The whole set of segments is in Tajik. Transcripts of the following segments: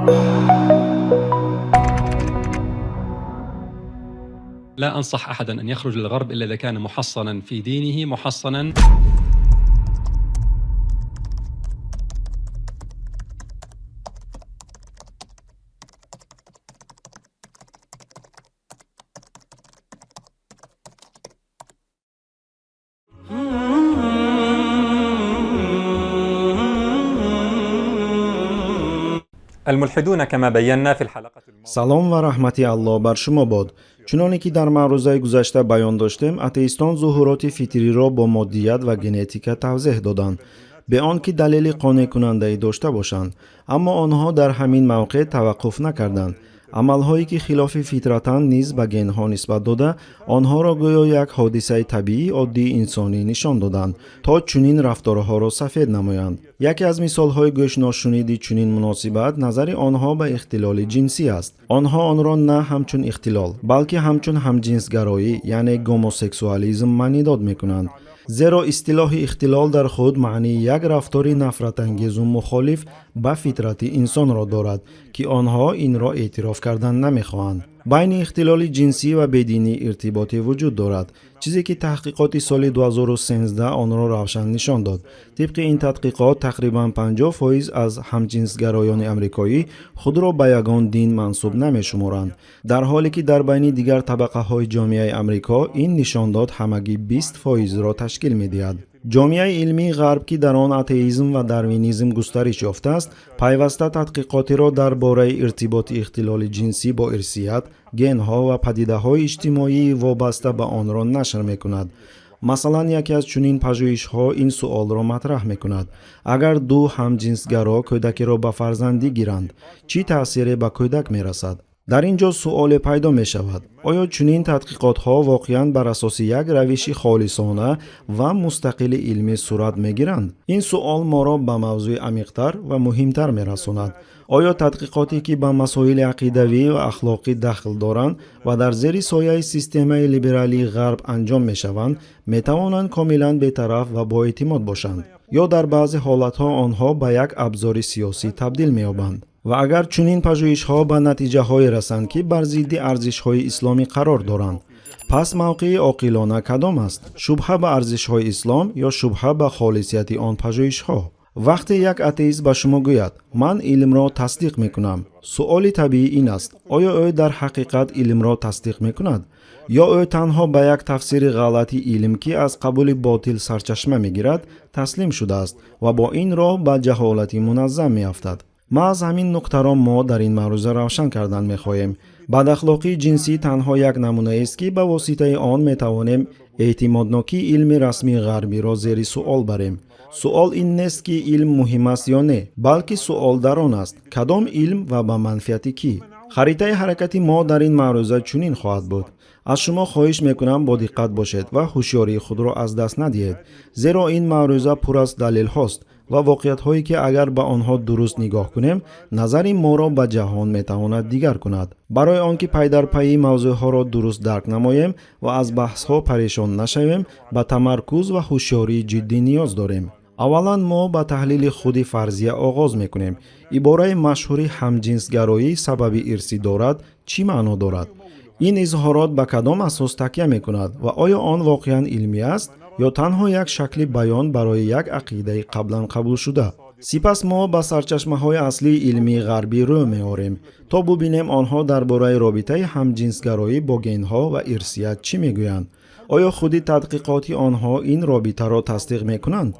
لا أنصح أحدا أن يخرج للغرب إلا إذا كان محصنا في دينه، محصنا. الملحدون كما بينا في الحلقة الماضية. Салом ва раҳмати Аллоҳ бар шумо бод. Чуноне ки дар маърузаи гузашта баён доштем, атеистон зуҳуроти фитриро бо моддият ва генетика тавзеҳ доданд, бе он ки далели қонеъкунандае дошта бошанд. Аммо онҳо дар ҳамин мавқеъ таваққуф накарданд. Амалҳое ки хилофи фитратанд, низ ба генҳо нисбат дода, онҳоро гӯё як ҳодисаи табиии оддии инсонӣ нишон доданд, то чунин рафторҳоро сафед намоянд. Яке аз мисолҳои гӯшношуниди чунин муносибат назари онҳо ба ихтилоли ҷинсӣ аст. Онҳо онро на ҳамчун ихтилол, балки ҳамчун ҳамҷинсгароӣ, яъне гомосексуализм маънидод мекунанд, зеро истилоҳи ихтилол дар худ маънии як рафтори нафратангезу мухолиф ба фитрати инсонро дорад, ки онҳо инро эътироф кардан намехоҳанд. Байни ихтилоли ҷинсӣ ва бединӣ иртиботе вуҷуд дорад, чизе ки таҳқиқоти соли 2013 онро равшан нишон дод. Тибқи ин тадқиқот, тақрибан 50% аз ҳамҷинсгароёни амрикоӣ худро ба ягон дин мансуб намешуморанд, дар ҳоле ки дар байни дигар табақаҳои ҷомеаи Амрико ин нишондод ҳамагӣ 20 фоизро ташкил медиҳад. Ҷомеаи илмии Ғарб, ки дар он атеизм ва дарвинизм густариш ёфтааст, пайваста тадқиқотеро дар бораи иртиботи ихтилоли ҷинсӣ бо ирсият, генҳо ва падидаҳои иҷтимоии вобаста ба онро нашр мекунад. Масалан, яке аз чунин пажӯҳишҳо ин суолро матраҳ мекунад: агар ду ҳамҷинсгаро кӯдакеро ба фарзандӣ гиранд, чӣ таъсире ба кӯдак мерасад? Дар ин ҷо суоле пайдо мешавад: оё чунин тадқиқотҳо воқеан бар асоси як равиши холисона ва мустақили илмӣ сурат мегиранд? Ин суол моро ба мавзӯи амиқтар ва муҳимтар мерасонад: оё тадқиқоте ки ба масоили ақидавӣ ва ахлоқӣ дахл доранд ва дар зери сояи системаи либералии Ғарб анҷом мешаванд, метавонанд комилан бетараф ва боэътимод бошанд, ё дар баъзе ҳолатҳо онҳо ба як абзори сиёсӣ табдил меёбанд? Ва агар чунин пажӯҳишҳо ба натиҷаҳое расанд, ки бар зидди арзишҳои исломӣ қарор доранд, пас мавқеи оқилона кадом аст: шубҳа ба арзишҳои ислом ё шубҳа ба холисияти он пажӯҳишҳо? Вақте як атеист ба шумо гӯяд: «Ман илмро тасдиқ мекунам», суоли табиӣ ин аст: оё ӯ дар ҳақиқат илмро тасдиқ мекунад, ё ӯ танҳо ба як тафсири ғалати илм, ки аз қабули ботил сарчашма мегирад, таслим шудааст ва бо ин роҳ ба ҷаҳолати муназзам меафтад? Маҳз ҳамин нуктаро мо дар ин маъруза равшан кардан мехоҳем. Бадахлоқии ҷинсӣ танҳо як намунаест, ки ба воситаи он метавонем эътимоднокии илми расмии ғарбиро зери суол барем. Суол ин нест, ки илм муҳим аст ё не, балки суол дар он аст, кадом илм ва ба манфиати кӣ. Харитаи ҳаракати мо дар ин маъруза чунин хоҳад буд. Аз шумо хоҳиш мекунам, бодиққат бошед ва ҳушёрии худро аз даст надиҳед, зеро ин маъруза пур аз далелҳост ва воқеиятҳое, ки агар ба онҳо дуруст нигоҳ кунем, назари моро ба ҷаҳон метавонад дигар кунад. Барои он ки пайдарпайи мавзӯъҳоро дуруст дарк намоем ва аз баҳсҳо парешон нашавем, ба тамаркуз ва ҳушёрии ҷиддӣ ниёз дорем. Аввалан мо ба таҳлили худи фарзия оғоз мекунем. Ибораи машҳури «ҳамҷинсгароӣ сабаби ирсӣ дорад» чӣ маъно дорад? Ин изҳорот ба кадом асос такя мекунад ва оё он воқеан илмӣ аст ё танҳо як шакли баён барои як ақидаи қаблан қабулшуда? Сипас мо ба сарчашмаҳои аслии илмии ғарбӣ рӯ меорем, то бубинем, онҳо дар бораи робитаи ҳамҷинсгароӣ бо генҳо ва ирсият чӣ мегӯянд. Оё худи тадқиқоти онҳо ин робитаро тасдиқ мекунанд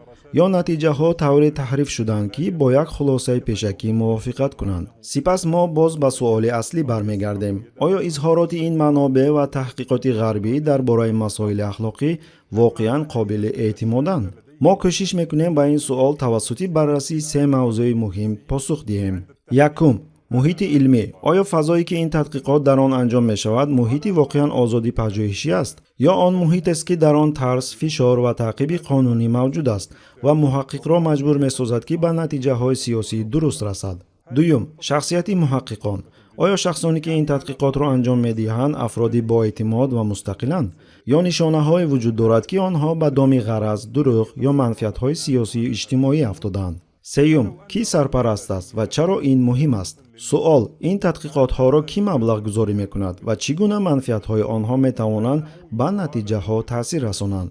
ё натиҷаҳо тавре таҳриф шуданд, ки бо як хулосаи пешакӣ мувофиқат кунанд? Сипас мо боз ба суоли аслӣ бармегардем: оё изҳороти ин манобеъ ва таҳқиқоти ғарбӣ дар бораи масоили ахлоқӣ воқеан қобили эътимоданд? Мо кӯшиш мекунем ба ин суол тавассути баррасии се мавзӯи муҳим посух диҳем. Якум: муҳити илмӣ. Оё фазое, ки ин тадқиқот дар он анҷом мешавад, муҳити воқеан озоди пажӯҳишӣ аст ё он муҳитест, ки дар он тарс, фишор ва таъқиби қонунӣ мавҷуд аст ва муҳаққиқро маҷбур месозад, ки ба натиҷаҳои сиёсии дуруст расад? Дуюм: шахсияти муҳаққиқон. Оё шахсоне, ки ин тадқиқотро анҷом медиҳанд, афроди боэътимод ва мустақиланд ё нишонаҳое вуҷуд дорад, ки онҳо ба доми ғараз, дурӯғ ё манфиатҳои сиёсию иҷтимоӣ афтодаанд? Сеюм, кӣ сарпараст аст ва чаро ин муҳим аст? Суол: ин тадқиқотҳоро кӣ маблағгузорӣ мекунад ва чӣ гуна манфиатҳои онҳо метавонанд ба натиҷаҳо таъсир расонанд?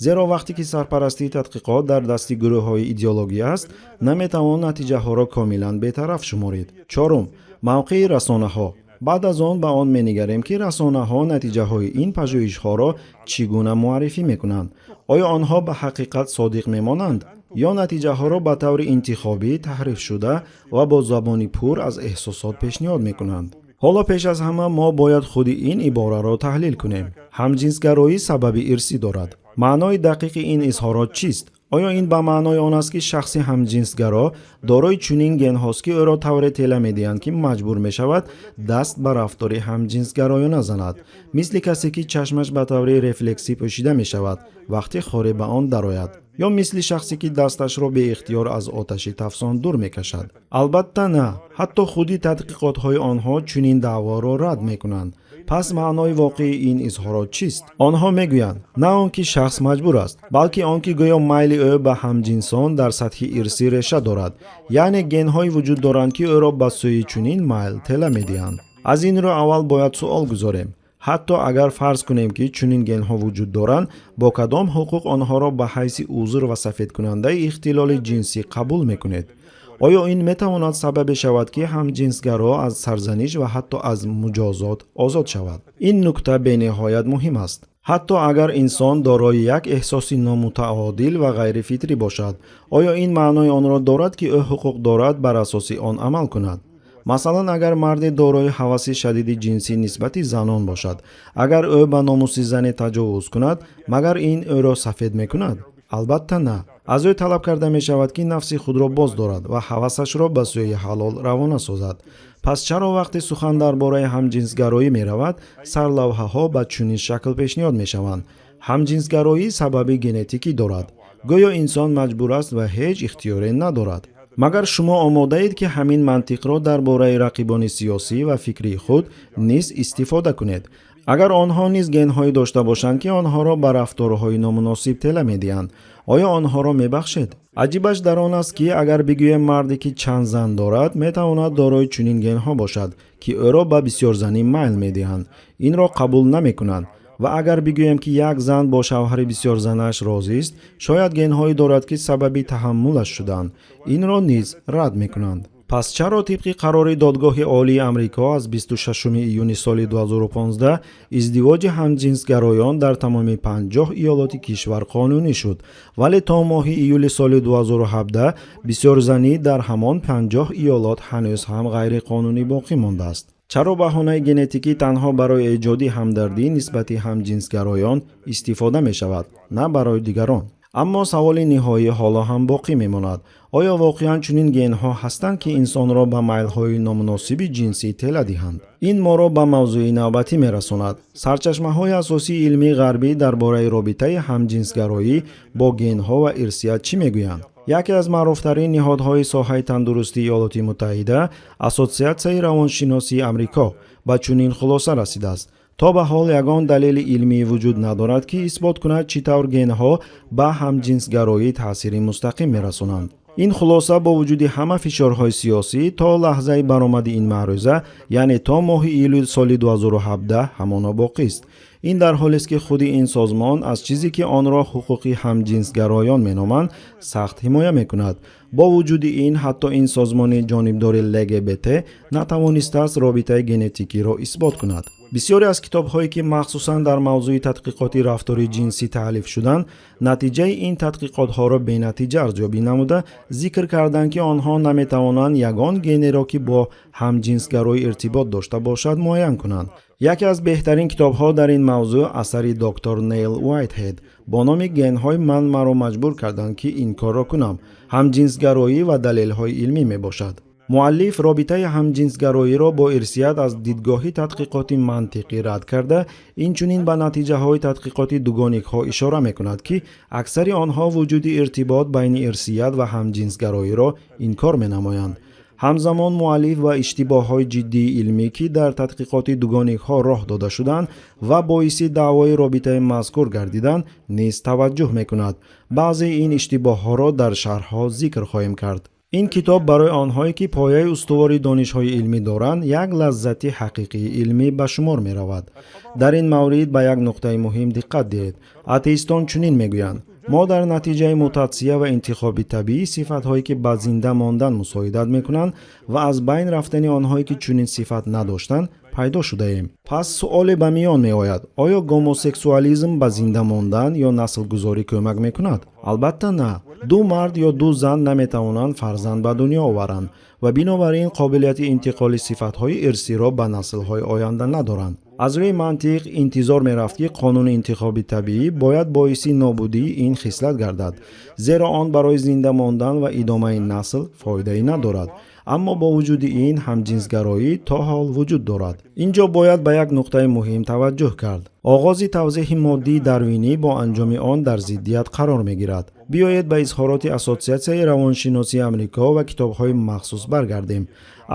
Зеро вақте ки сарпарастии тадқиқот дар дасти гурӯҳҳои идеологӣ аст, наметавон натиҷаҳоро комилан бетараф шуморид. Чорум, мавқеи расонаҳо. Баъд аз он ба он менигарем, ки расонаҳо натиҷаҳои ин пажӯҳишҳоро чӣ гуна муаррифӣ мекунанд. Оё онҳо ба ҳақиқат содиқ мемонанд ё натиҷаҳоро ба таври интихобӣ, таҳрифшуда ва бо забони пур аз эҳсосот пешниҳод мекунанд? Ҳоло пеш аз ҳама мо бояд худи ин ибораро таҳлил кунем: ҳамҷинсгароӣ сабаби ирсӣ дорад. Маънои дақиқи ин изҳорот чист? Оё ин ба маънои он аст, ки шахси ҳамҷинсгаро дорои чунин генҳост, ки ӯро тавре тела медиҳанд, ки маҷбур мешавад даст ба рафтори ҳамҷинсгароёна занад, мисли касе, ки чашмаш ба таври рефлексӣ пӯшида мешавад, вақте хоре ба он дарояд, ё мисли шахсе, ки дасташро беихтиёр аз оташи тафсон дур мекашад? Албатта, на. Ҳатто худи тадқиқотҳои онҳо чунин даъворо рад мекунанд. Пас маънои воқеии ин изҳорот чист? Онҳо мегӯянд, на он ки шахс маҷбур аст, балки он ки гӯё майли ӯ ба ҳамҷинсон дар сатҳи ирсӣ реша дорад, яъне генҳое вуҷуд доранд, ки ӯро ба сӯи чунин майл тела медиҳанд. Аз ин рӯ аввал бояд суол гузорем: ҳатто агар фарз кунем, ки чунин генҳо вуҷуд доранд, бо кадом ҳуқуқ онҳоро ба ҳайси узр ва сафедкунандаи ихтилоли ҷинсӣ қабул мекунед? Оё ин метавонад сабабе шавад, ки ҳамҷинсгаро аз сарзаниш ва ҳатто аз муҷозот озод шавад? Ин нукта бениҳоят муҳим аст. Ҳатто агар инсон дорои як эҳсоси номутаодил ва ғайрифитрӣ бошад, оё ин маънои онро дорад, ки ӯ ҳуқуқ дорад бар асоси он амал кунад? Масалан, агар марде дорои ҳаваси шадиди ҷинсӣ нисбати занон бошад, агар ӯ ба номуси зане таҷовуз кунад, магар ин ӯро сафед мекунад? Албатта, на. Аз ӯ талаб карда мешавад, ки нафси худро боз дорад ва ҳавасашро ба сӯи ҳалол равона созад. Пас чаро вақте сухан дар бораи ҳамҷинсгароӣ меравад, сарлавҳаҳо ба чунин шакл пешниҳод мешаванд: ҳамҷинсгароӣ сабаби генетикӣ дорад, гӯё инсон маҷбур аст ва ҳеҷ ихтиёре надорад? Магар шумо омодаед, ки ҳамин мантиқро дар бораи рақибони сиёсӣ ва фикрии худ низ истифода кунед, агар онҳо низ генҳое дошта бошанд, ки онҳоро ба рафторҳои номуносиб тела медиҳанд? Оё онҳоро мебахшед? Аҷибаш дар он аст, ки агар бигӯем, марде, ки чанд зан дорад, метавонад дорои чунин генҳо бошад, ки ӯро ба бисёрзанӣ майл медиҳанд, инро қабул намекунанд. Ва агар бигӯем, ки як зан бо шавҳари бисёрзанаш розист, шояд генҳое дорад, ки сабаби таҳаммулаш шуданд, инро низ рад мекунанд. Пас чаро тибқи қарори Додгоҳи Олии Амрико аз 26 июни соли 2015 издивоҷи ҳамҷинсгароён дар тамоми 50 иёлоти кишвар қонунӣ шуд, вале то моҳи июли соли 2017 бисёрзанӣ дар ҳамон 50 иёлот ҳанӯз ҳам ғайриқонунӣ боқӣ мондааст? Чаро баҳонаи генетикӣ танҳо барои эҷоди ҳамдардӣ нисбати ҳамҷинсгароён истифода мешавад, на барои дигарон? Аммо саволи ниҳоӣ ҳоло ҳам боқӣ мемонад: оё воқеан чунин генҳо ҳастанд, ки инсонро ба майлҳои номуносиби ҷинсӣ тела диҳанд? Ин моро ба мавзӯи навбатӣ мерасонад: сарчашмаҳои асосии илмии ғарбӣ дар бораи робитаи ҳамҷинсгароӣ бо генҳо ва ирсият чӣ мегӯянд? Яке аз маъруфтарин ниҳодҳои соҳаи тандурустии Иёлоти Муттаҳида, Ассотсиатсияи равоншиносии Амрико, ба чунин хулоса расидааст: то ба ҳол ягон далели илмӣ вуҷуд надорад, ки исбот кунад, чӣ тавр генҳо ба ҳамҷинсгароӣ таъсири мустақим мерасонанд. Ин хулоса бо вуҷуди ҳама фишорҳои сиёсӣ то лаҳзаи баромади ин маърӯза, яъне то моҳи июли соли 2017, ҳамоно боқист. Ин дар ҳолест, ки худи ин созмон аз чизе, ки онро ҳуқуқи ҳамҷинсгароён меноманд, сахт ҳимоя мекунад. Бо вуҷуди ин, ҳатто ин созмони ҷонибдори ЛГБТ натавонистааст робитаи генетикиро исбот кунад. Бисёре аз китобҳое, ки махсусан дар мавзӯи тадқиқоти рафтори ҷинсӣ таълиф шуданд, натиҷаи ин тадқиқотҳоро бенатиҷа арзёбӣ намуда, зикр карданд, ки онҳо наметавонанд ягон генеро, ки бо ҳамҷинсгароӣ иртибот дошта бошад, муайян кунанд. Яке аз беҳтарин китобҳо дар ин мавзӯъ асари доктор Нейл Уайтҳед бо номи «Генҳои ман маро маҷбур карданд, ки ин корро кунам: ҳамҷинсгароӣ ва далелҳои илмӣ» мебошад. Муаллиф робитаи ҳамҷинсгароиро бо ирсият аз дидгоҳи тадқиқоти мантиқӣ рад карда, инчунин ба натиҷаҳои тадқиқоти дугоникҳо ишора мекунад, ки аксари онҳо вуҷуди иртибот байни ирсият ва ҳамҷинсгароиро инкор менамоянд. Ҳамзамон муаллиф ба иштибоҳҳои ҷиддии илмӣ, ки дар тадқиқоти дугоникҳо роҳ дода шуданд ва боиси даъвои робитаи мазкур гардиданд, низ таваҷҷӯҳ мекунад. Баъзеи ин иштибоҳҳоро дар шарҳҳо зикр хоҳем кард. Ин китоб барои онҳое, ки пояи устувори донишҳои илмӣ доранд, як лаззати ҳақиқии илмӣ ба шумор меравад. Дар ин маврид ба як нуқтаи муҳим диққат диҳед. Атеистон чунин мегӯянд: мо дар натиҷаи мутатсия ва интихоби табиӣ сифатҳое, ки ба зинда мондан мусоидат мекунанд, ва аз байн рафтани онҳое, ки чунин сифат надоштанд, пайдо шудаем. Пас суоле ба миён меояд: оё гомосексуализм ба зинда мондан ё наслгузорӣ кӯмак мекунад? Албатта, на. Ду мард ё ду зан наметавонанд фарзанд ба дунё оваранд ва бинобар ин қобилияти интиқоли сифатҳои ирсиро ба наслҳои оянда надоранд. Аз рӯи мантиқ интизор мерафт, ки қонуни интихоби табиӣ бояд боиси нобудии ин хислат гардад, зеро он барои зинда мондан ва идомаи насл фоидае надорад. Аммо бо вуҷуди ин ҳамҷинсгароӣ то ҳол вуҷуд дорад. Ин ҷо бояд ба як нуқтаи муҳим таваҷҷӯҳ кард. Оғози тавзеҳи моддии дарвинӣ бо анҷоми он дар зиддият қарор мегирад. Биёед, ба изҳороти Ассотсиатсияи равоншиносии Амрико ва китобҳои махсус баргардем.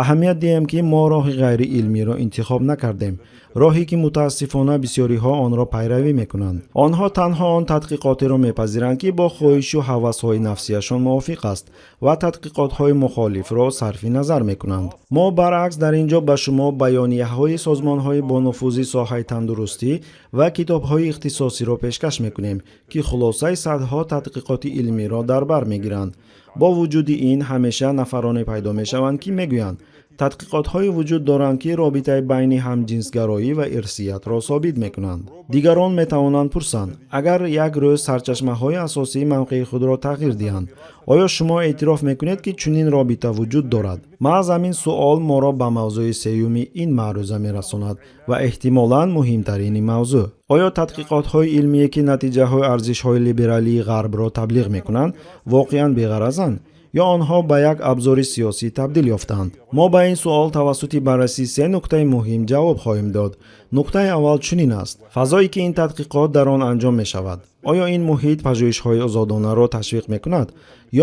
Аҳамият диҳем, ки мо роҳи ғайриилмиро интихоб накардем, роҳе ки, мутаассифона, бисёриҳо онро пайравӣ мекунанд. Онҳо танҳо он тадқиқотеро мепазиранд, ки бо хоҳишу ҳавасҳои нафсияшон мувофиқ аст, ва тадқиқотҳои мухолифро сарфи назар мекунанд. Мо баръакс дар ин ҷо ба шумо баёнияҳои созмонҳои бонуфузи соҳаи тандурустӣ ва китобҳои ихтисосиро пешкаш мекунем, ки хулосаи садҳо тадқиқоти илмиро дар бар мегиранд. Бо вуҷуди ин ҳамеша нафароне пайдо мешаванд, ки мегӯянд, тадқиқотҳое вуҷуд доранд, ки робитаи байни ҳамҷинсгароӣ ва ирсиятро собит мекунанд. Дигарон метавонанд пурсанд: агар як рӯз сарчашмаҳои асосӣ мавқеи худро тағйир диҳанд, оё шумо эътироф мекунед, ки чунин робита вуҷуд дорад? Маҳз ҳамин суол моро ба мавзӯи сеюми ин маъруза мерасонад ва эҳтимолан муҳимтарини мавзӯъ: оё тадқиқотҳои илмие, ки натиҷаҳои арзишҳои либералии ғарбро таблиғ мекунанд, воқеан беғаразанд ё онҳо ба як абзори сиёсӣ табдил ёфтаанд? Мо ба ин суол тавассути баррасии се нуктаи муҳим ҷавоб хоҳем дод. Нуктаи аввал чунин аст: фазое, ки ин тадқиқот дар он анҷом мешавад. Оё ин муҳит пажӯҳишҳои озодонаро ташвиқ мекунад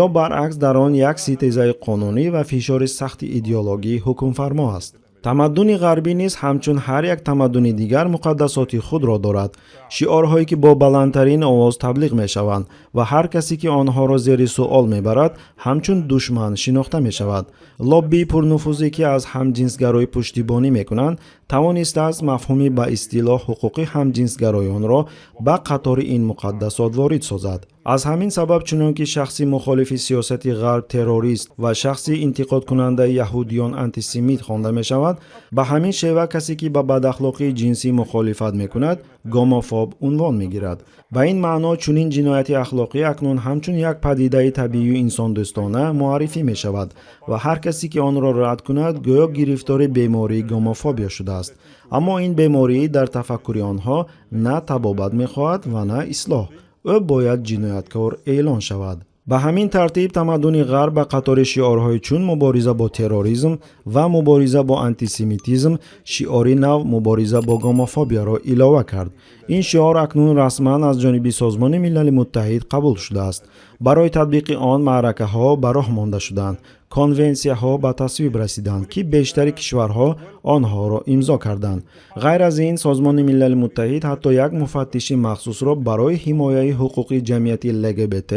ё баръакс дар он як ситезаи қонунӣ ва фишори сахти идеологӣ ҳукмфармо аст? Тамаддуни ғарбӣ низ ҳамчун ҳар як тамаддуни дигар муқаддасоти худро дорад, шиорҳое, ки бо баландтарин овоз таблиғ мешаванд ва ҳар касе, ки онҳоро зери суол мебарад, ҳамчун душман шинохта мешавад. Лоббии пурнуфузе, ки аз ҳамҷинсгароӣ пуштибонӣ мекунанд, тавонистааст мафҳуми ба истилоҳ ҳуқуқи ҳамҷинсгароёнро ба қатори ин муқаддасот ворид созад. Аз ҳамин сабаб, чунон ки шахси мухолифи сиёсати ғарб террорист ва шахси интиқодкунандаи яҳудиён антисемит хонда мешавад, ба ҳамин шева касе, ки ба бадахлоқии ҷинсӣ мухолифат мекунад, гомофоб унвон мегирад. Ба ин маъно, чунин ҷинояти ахлоқӣ акнун ҳамчун як падидаи табиию инсондӯстона муаррифӣ мешавад ва ҳар касе, ки онро рад кунад, гӯё гирифтори бемории гомофобия шудааст. Аммо ин беморӣ дар тафаккури онҳо на табобат мехоҳад ва на ислоҳ, ӯ бояд ҷинояткор эълон шавад. Ба ҳамин тартиб, тамаддуни ғарб ба қатори шиорҳои чун мубориза бо терроризм ва мубориза бо антисемитизм шиори нав мубориза бо гомофобияро илова кард. Ин шиор акнун расман аз ҷониби Созмони Милали Муттаҳид қабул шудааст. Барои татбиқи он маъракаҳо ба роҳ монда шуданд, конвенсияҳо ба тасвиб расиданд, ки бештари кишварҳо онҳоро имзо карданд. Ғайр аз ин, Созмони Милали Муттаҳид ҳатто як муфаттиши махсусро барои ҳимояи ҳуқуқи ҷамъияти ЛГБТ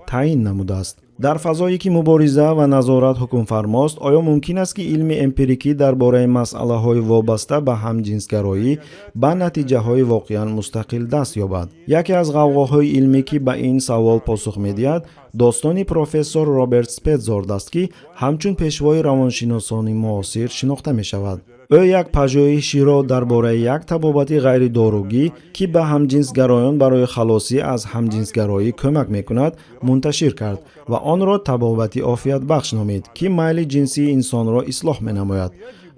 таъин намудааст. Дар фазое, ки мубориза ва назорат ҳукмфармост, оё мумкин аст, ки илми эмпирикӣ дар бораи масъалаҳои вобаста ба ҳамҷинсгароӣ ба натиҷаҳои воқеан мустақил даст ёбад? Яке аз ғавғоҳои илмӣ, ки ба ин савол посух медиҳад, достони профессор Роберт Спетзорд аст, ки ҳамчун пешвои равоншиносони муосир шинохта мешавад. Ӯ як пажӯҳиширо дар бораи як табобати ғайридоругӣ, ки ба ҳамҷинсгароён барои халосӣ аз ҳамҷинсгароӣ кӯмак мекунад, мунташир кард ва онро табобати офиятбахш номид, ки майли ҷинсии инсонро ислоҳ менамояд.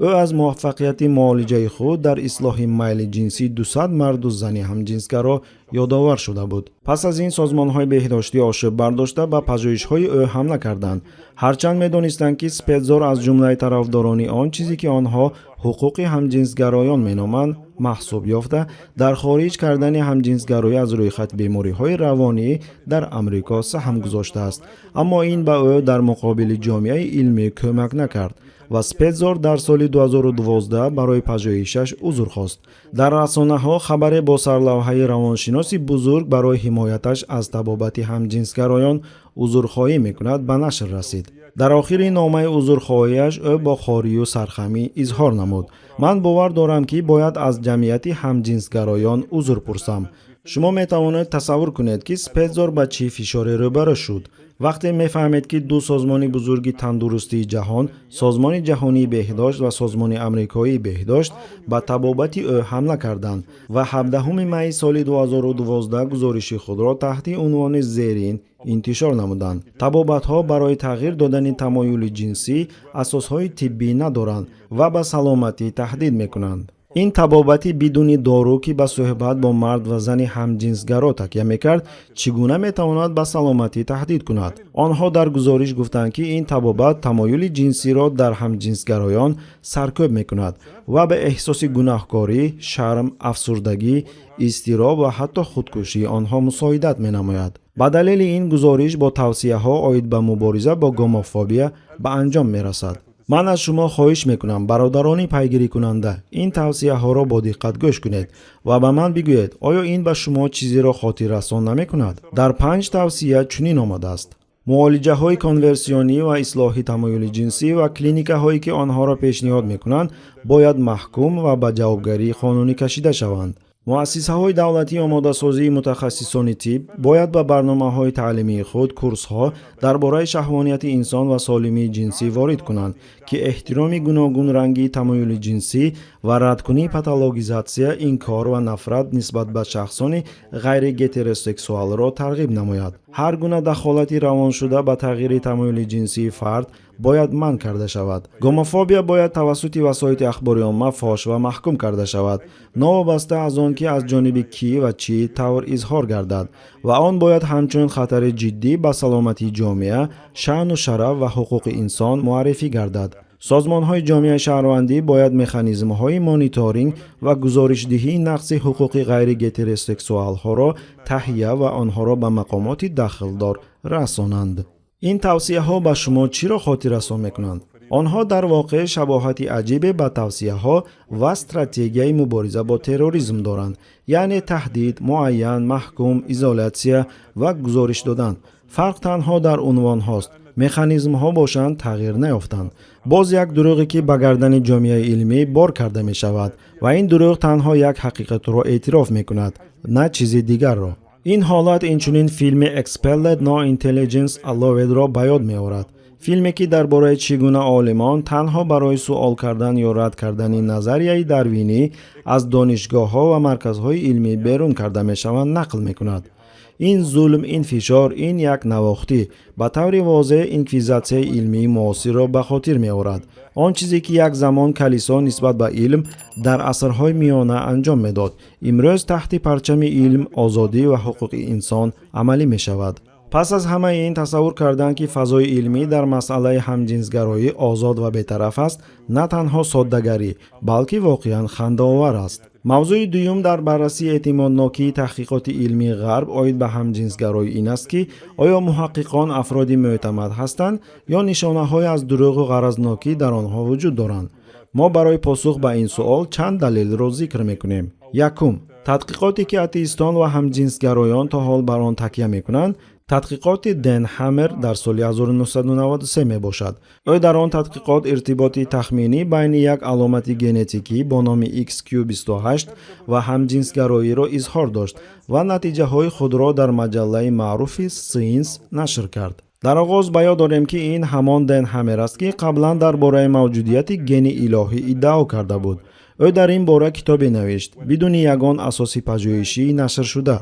Ӯ аз муваффақияти муолиҷаи худ дар ислоҳи майли ҷинсии 200 марду зани ҳамҷинсгаро ёдовар шуда буд. Пас аз ин созмонҳои беҳдоштӣ ошӯб бардошта, ба пажӯҳишҳои ӯ ҳамла карданд, ҳарчанд медонистанд, ки Спетзор аз ҷумлаи тарафдорони он чизе, ки онҳо ҳуқуқи ҳамҷинсгароён меноманд, маҳсуб ёфта, дар хориҷ кардани ҳамҷинсгароӣ аз рӯйхати бемориҳои равонӣ дар Амрико саҳм гузоштааст. Аммо ин ба ӯ дар муқобили ҷомеаи илмӣ кӯмак накард. Ва Спетзор дар соли 2012 барои пажӯҳишаш узр хост. Дар расонаҳо хабаре бо сарлавҳаи «Равоншиноси бузург барои ҳимояташ аз табобати ҳамҷинсгароён узрхоҳӣ мекунад» ба нашр расид. Дар охири номаи узрхоҳиаш ӯ бо хорию сархамӣ изҳор намуд: «Ман бовар дорам, ки бояд аз ҷамъияти ҳамҷинсгароён узр пурсам». Шумо метавонед тасаввур кунед, ки Спетзор ба чӣ фишоре рӯбарӯ шуд, вақте мефаҳмед, ки ду созмони бузурги тандурустии ҷаҳон, Созмони ҷаҳонии беҳдошт ва Созмони амрикоии беҳдошт, ба табобати ӯ ҳамла карданд ва 17 майи соли 2012 гузориши худро таҳти унвони зерин интишор намуданд: «Табобатҳо барои тағйир додани тамоюли ҷинсӣ асосҳои тиббӣ надоранд ва ба саломатӣ таҳдид мекунанд». Ин табобати бидуни дору, ки ба суҳбат бо мард ва зани ҳамҷинсгаро такя мекард, чӣ гуна метавонад ба саломатӣ таҳдид кунад? Онҳо дар гузориш гуфтанд, ки ин табобат тамоюли ҷинсиро дар ҳамҷинсгароён саркӯб мекунад ва ба эҳсоси гунаҳкорӣ, шарм, афсурдагӣ, изтироб ва ҳатто худкушии онҳо мусоидат менамояд. Ба далели ин гузориш бо тавсияҳо оид ба мубориза бо гомофобия ба анҷом мерасад. Ман аз шумо хоҳиш мекунам, бародарони пайгирикунанда, ин тавсияҳоро бо диққат гӯш кунед ва ба ман бигӯед, оё ин ба шумо чизеро хотиррасон намекунад? Дар панҷ тавсия чунин омадааст: муолиҷаҳои конверсионӣ ва ислоҳи тамоюли ҷинсӣ ва клиникаҳое, ки онҳоро пешниҳод мекунанд, бояд маҳкум ва ба ҷавобгарии қонунӣ кашида шаванд. Муассисаҳои давлатии омодасозии мутахассисони тиб бояд ба барномаҳои таълимии худ курсҳо дар бораи шаҳвонияти инсон ва солимии ҷинсӣ ворид кунанд, ки эҳтироми гуногунрангии тамоюли ҷинсӣ ва радкунии патологизатсия, инкор ва нафрат нисбат ба шахсони ғайригетеросексуалро тарғиб намояд. Ҳар гуна дахолати равоншуда ба тағйири тамоюли ҷинсии фард бояд манъ карда шавад. Гомофобия бояд тавассути васоити ахбори омма фош ва маҳкум карда шавад, новобаста аз он ки аз ҷониби кӣ ва чӣ тавр изҳор гардад, ва он бояд ҳамчун хатари ҷиддӣ ба саломатии ҷомеа, шаъну шараф ва ҳуқуқи инсон муаррифӣ гардад. Созмонҳои ҷомеаи шаҳрвандӣ бояд механизмҳои мониторинг ва гузоришдиҳии нақзи ҳуқуқи ғайригетеросексуалҳоро таҳия ва онҳоро ба мақомоти дахлдор расонанд. Ин тавсияҳо ба шумо чиро хотиррасон мекунанд? Онҳо дар воқеъ шабоҳати аҷибе ба тавсияҳо ва стратегияи мубориза бо терроризм доранд, яъне таҳдид, муайян, маҳкум, изолятсия ва гузориш додан. Фарқ танҳо дар унвонҳост, механизмҳо бошанд, тағйир наёфтанд. Боз як дурӯғе, ки ба гардани ҷомеаи илмӣ бор карда мешавад, ва ин дурӯғ танҳо як ҳақиқатро эътироф мекунад, на чизи дигарро. Ин ҳолат инчунин филми Expelled: No Intelligence Allowed-ро ба ёд меорад, филме, ки дар бораи чӣ гуна олимон танҳо барои суол кардан ё рад кардани назарияи дарвинӣ аз донишгоҳҳо ва марказҳои илмӣ берун карда мешаванд, нақл мекунад. Ин зулм, ин фишор, ин якнавохтӣ ба таври возеҳ инквизитсияи илмии муосирро ба хотир меорад, он чизе, ки як замон калисо нисбат ба илм дар асрҳои миёна анҷом медод, имрӯз таҳти парчами илм, озодӣ ва ҳуқуқи инсон амалӣ мешавад. Пас аз ҳамаи ин, тасаввур кардан, ки фазои илмӣ дар масъалаи ҳамҷинсгароӣ озод ва бетараф аст, на танҳо соддагарӣ, балки воқеан хандаовар аст. Мавзӯи дуюм дар баррасии эътимоднокии таҳқиқоти илмии ғарб оид ба ҳамҷинсгароӣ ин аст, ки оё муҳаққиқон афроди мӯътамад ҳастанд ё нишонаҳое аз дурӯғу ғаразнокӣ дар онҳо вуҷуд доранд. Мо барои посух ба ин суол чанд далелро зикр мекунем. Якум: тадқиқоте, ки атеистон ва ҳамҷинсгароён то ҳол бар он такя мекунанд, тадқиқоти Дэн Ҳаммер дар соли 1993 мебошад. Ӯ дар он тадқиқот иртиботи тахминӣ байни як аломати генетикӣ бо номи Xq28 ва ҳамҷинсгароиро изҳор дошт ва натиҷаҳои худро дар маҷаллаи маъруфи Science нашр кард. Дар оғоз ба ёд дорем, ки ин ҳамон Дэн Ҳаммер аст, ки қаблан дар бораи мавҷудияти гени илоҳӣ иддао карда буд. Ӯ дар ин бора китобе навишт бидуни ягон асоси пажӯҳишии нашршуда.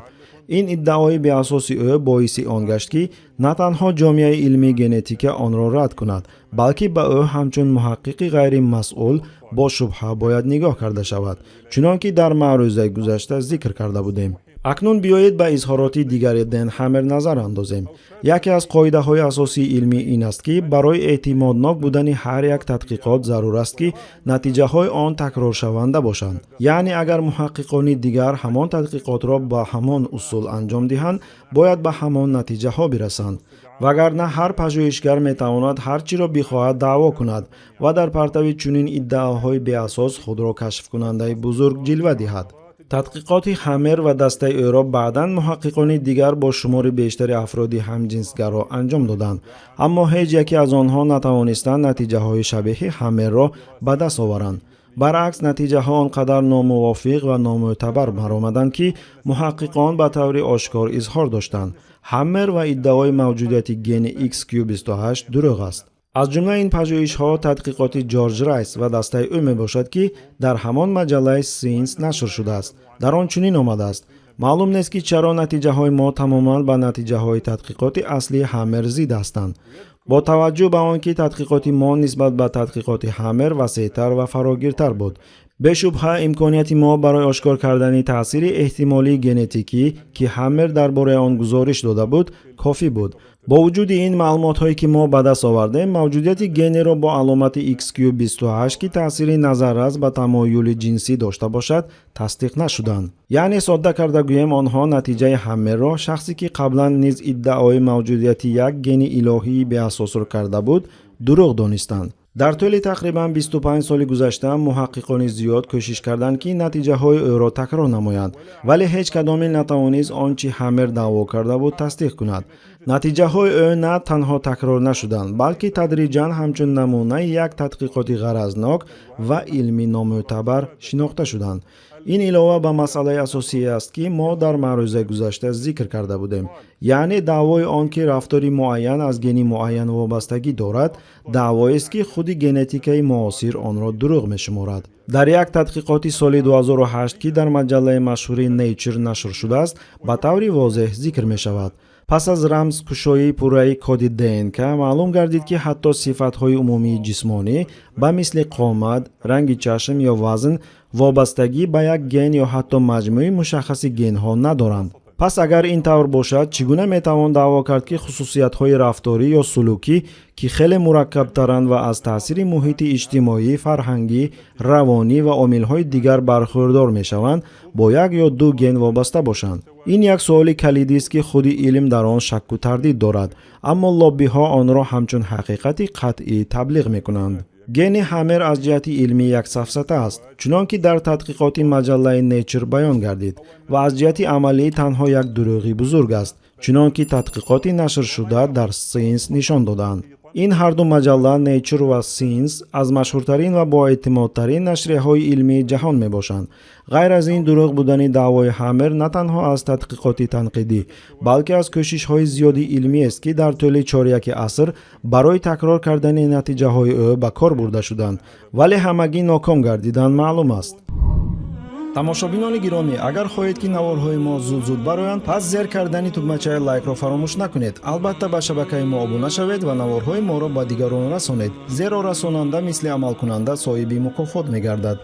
Ин иддаои беасоси ӯ боиси он гашт, ки на танҳо ҷомеаи илмии генетика онро рад кунад, балки ба ӯ ҳамчун муҳаққиқи ғайримасъул бо шубҳа бояд нигоҳ карда шавад, чунон ки дар маърӯзаи гузашта зикр карда будем. Акнун биёед, ба изҳороти дигари Дэн Ҳаммер назар андозем. Яке аз қоидаҳои асосии илмӣ ин аст, ки барои эътимоднок будани ҳар як тадқиқот зарур аст, ки натиҷаҳои он такроршаванда бошанд, яъне агар муҳаққиқони дигар ҳамон тадқиқотро ба ҳамон усул анҷом диҳанд, бояд ба ҳамон натиҷаҳо бирасанд. Вагарна ҳар пажӯҳишгар метавонад ҳар чиро бихоҳад даъво кунад ва дар партави чунин иддаоҳои беасос худро кашфкунандаи бузург ҷилва диҳад. Тадқиқоти Ҳаммер ва дастаи ӯро баъдан муҳаққиқони дигар бо шумори бештари афроди ҳамҷинсгаро анҷом доданд, аммо ҳеҷ яке аз онҳо натавонистанд натиҷаҳои шабеҳи Ҳаммерро ба даст оваранд. Баръакс, натиҷаҳо он қадар номувофиқ ва номӯътабар баромаданд, ки муҳаққиқон ба таври ошкор изҳор доштанд: Ҳаммер ва иддаои мавҷудияти гени Xq28 дурӯғ аст. Аз ҷумлаи ин пажӯҳишҳо тадқиқоти Ҷорҷ Райс ва дастаи ӯ мебошад, ки дар ҳамон маҷаллаи Science нашр шудааст. Дар он чунин омадааст: маълум нест, ки чаро натиҷаҳои мо тамоман ба натиҷаҳои тадқиқоти аслии Ҳаммер зид ҳастанд, бо таваҷҷӯҳ ба он ки тадқиқоти мо нисбат ба тадқиқоти Ҳаммер васеътар ва фарогиртар буд. Бешубҳа, имконияти мо барои ошкор кардани таъсири эҳтимолии генетикӣ, ки Ҳаммер дар бораи он гузориш дода буд, кофӣ буд. Бо вуҷуди ин, маълумотҳое, ки мо ба даст овардем, мавҷудияти генеро бо аломати Xq28, ки таъсири назаррас ба тамоюли ҷинсӣ дошта бошад, тасдиқ нашуданд. Яъне, содда карда гӯем, онҳо натиҷаи Ҳаммерро, шахсе ки қаблан низ иддаои мавҷудияти як гени илоҳии беасосро карда буд, дурӯғ донистанд. Дар тӯли тақрибан 25 соли гузашта муҳаққиқони зиёд кӯшиш карданд, ки натиҷаҳои ӯро такрор намоянд, вале ҳеҷ кадоме натавонист он чи Ҳаммер даъво карда буд, тасдиқ кунад. Натиҷаҳои ӯ на танҳо такрор нашуданд, балки тадриҷан ҳамчун намунаи як тадқиқоти ғаразнок ва илмӣ номӯътабар шинохта шуданд. Ин илова ба масъалаи асосие аст, ки мо дар маърӯзаи гузашта зикр карда будем, яъне даъвои он ки рафтори муайян аз гени муайян вобастагӣ дорад, даъвоест, ки худи генетикаи муосир онро дурӯғ мешуморад. Дар як тадқиқоти соли 2008, ки дар маҷаллаи машҳури Nature нашр шудааст, ба таври возеҳ зикр мешавад: пас аз рамзкушоии пурраи коди ДНК маълум гардид, ки ҳатто сифатҳои умумии ҷисмонӣ, ба мисли қомат, ранги чашм ё вазн, вобастагӣ ба як ген ё ҳатто маҷмӯи мушаххаси генҳо надоранд. Пас агар ин тавр бошад, чӣ гуна метавон даъво кард, ки хусусиятҳои рафторӣ ё сулукӣ, ки хеле мураккабтаранд ва аз таъсири муҳити иҷтимоӣ, фарҳангӣ, равонӣ ва омилҳои дигар бархӯрдор мешаванд, бо як ё ду ген вобаста бошанд? Ин як суоли калидист, ки худи илм дар он шакку тардид дорад, аммо лоббиҳо онро ҳамчун ҳақиқати қатъӣ таблиғ мекунанд. Гени Ҳаммер аз ҷиҳати илмӣ як сафсата аст, чунон ки дар тадқиқоти маҷаллаи Nature баён гардид, ва аз ҷиҳати амалӣ танҳо як дурӯғи бузург аст, чунон ки тадқиқоти нашршуда дар Science нишон додаанд. Ин ҳарду маҷалла, Nature ва Science, аз машҳуртарин ва боэътимодтарин нашрияҳои илмии ҷаҳон мебошанд. Ғайр аз ин, дурӯғ будани даъвои Ҳаммер на танҳо аз тадқиқоти танқидӣ, балки аз кӯшишҳои зиёди илмиест, ки дар тӯли чоряки аср барои такрор кардани натиҷаҳои ӯ ба кор бурда шуданд, вале ҳамагӣ ноком гардиданд, маълум аст. Тамошобинони гиромӣ, агар хоҳед, ки наворҳои мо зуд-зуд бароянд, пас зер кардани тугмачаи лайкро фаромӯш накунед. Албатта, ба шабакаи мо обуна шавед ва наворҳои моро ба дигарон расонед, зеро расонанда мисли амалкунанда соҳиби мукофот мегардад.